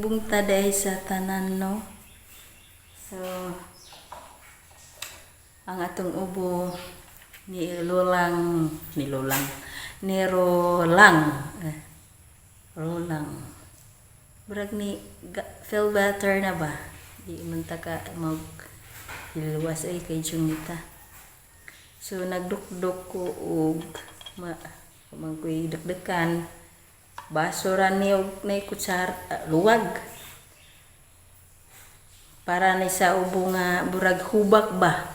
Maayong buntag sa tanan, no? So, ang atong ubo ni lulang, ni rolang, eh, rolang. Murag ni feel better na ba? Di man ta ka mag hilwas ay kay Jungita. So, nagdukduk ko og ma man ko'y dukdukan. Baso ra ni og nay kutsar, luwag. Para ni sa ubo nga burag hubak ba.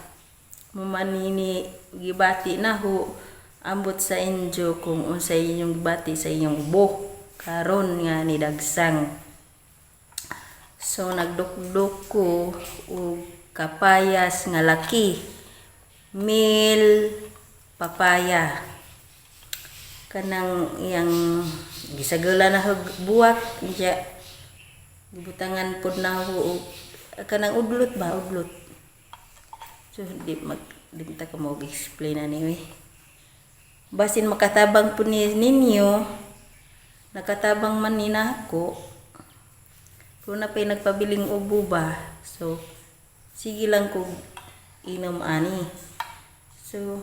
Mumanini gibati na ho ambot sa inyo kung unsay inyong gibati sa inyong ubo karon nga nidagsang. So nagdukduk ko og kapayas nga laki. Mil papaya. Kanang iyang gisagala na hog buwak diya gibutangan pod na ho og kanang udlot ba, udlot. So di ta ka mo explain ani. Basin makatabang po ni ninyo, nakatabang man ni nako. Kung na pa'y nagpabiling ubo ba, so sige lang kog inom ani. So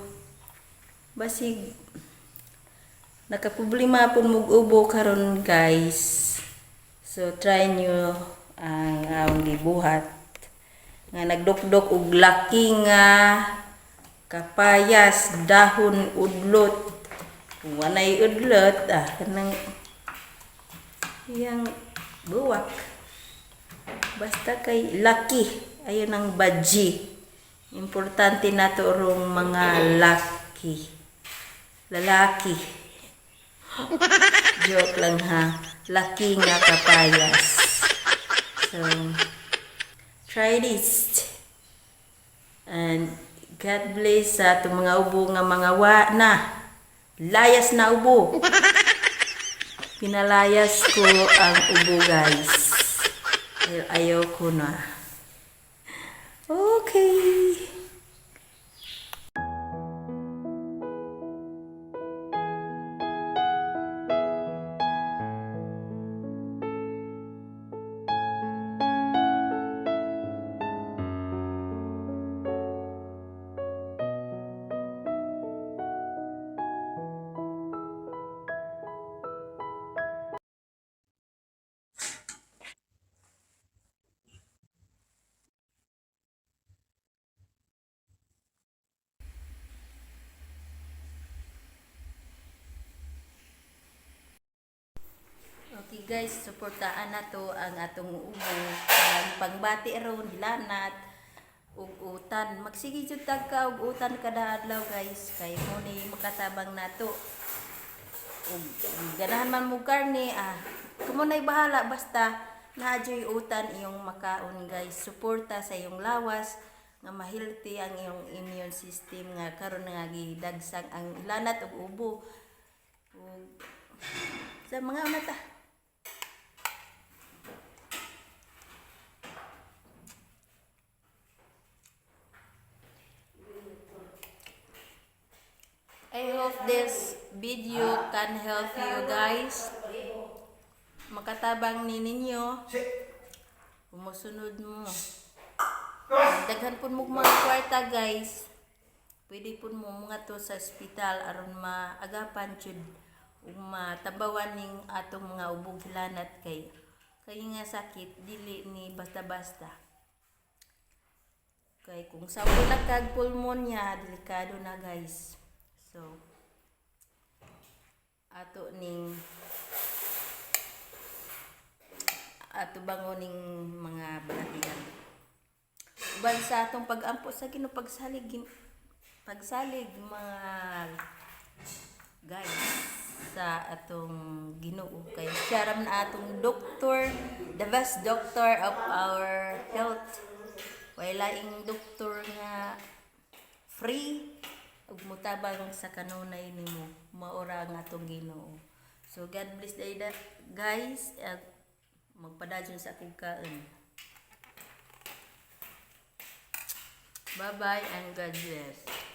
basig nakaproblema pud mog ubo karon, guys. So try nyo ang among gibuhat nga nagdukdok og laki nga kapayas dahon udlot. Kung walay udlot, kanang iyang buwak. Basta kay laki, ayun ang badji. Importante na to rong mga laki. Lalaki. Joke lang ha. Laki nga kapayas. So, try this. And God bless sa atong mga ubo nga mga wa na. Layas na ubo. Pinalayas ko ang ubo, guys. Ayaw ko na. Okay. Okay guys, suportaan na to ang atong ubo. Ang pangbati ron, hilanat, ug utan. Magsige jud tag ka og utan kada adlaw, guys, kay mo ni makatabang nato. Ug ganahan man mo karne, kumo na'y bahala basta naa juy utan iyong makaon, guys. Suporta sa iyong lawas nga ma-healthy ang iyong immune system nga karon nga gidagsang ang hilanat ug ubo. Ug sa mga mata. I hope this video can help you guys. Makatabang ni ninyo. Umusunod mo. Daghan pud mo mga kwarta, guys. Pwede pud mo mga to sa ospital aron maagapan jud ug matambawan ning atong mga ubog, hilanat, kay kay nga sakit dili ni basta-basta. Kay kung sa na kag pulmonya, delikado na, guys. So ato ning ato bangon ning mga balatian. Uban sa atong pag-ampo sa Ginoo, pagsalig mga guys sa atong Ginoo kay siya ra man atong doktor, the best doctor of our health. Way laing doktor nga free ug mutabang sa kanunay nimo, maura ang atong Ginoo. So God bless day guys, at magpadayon sa akong kaon. Bye bye and God bless.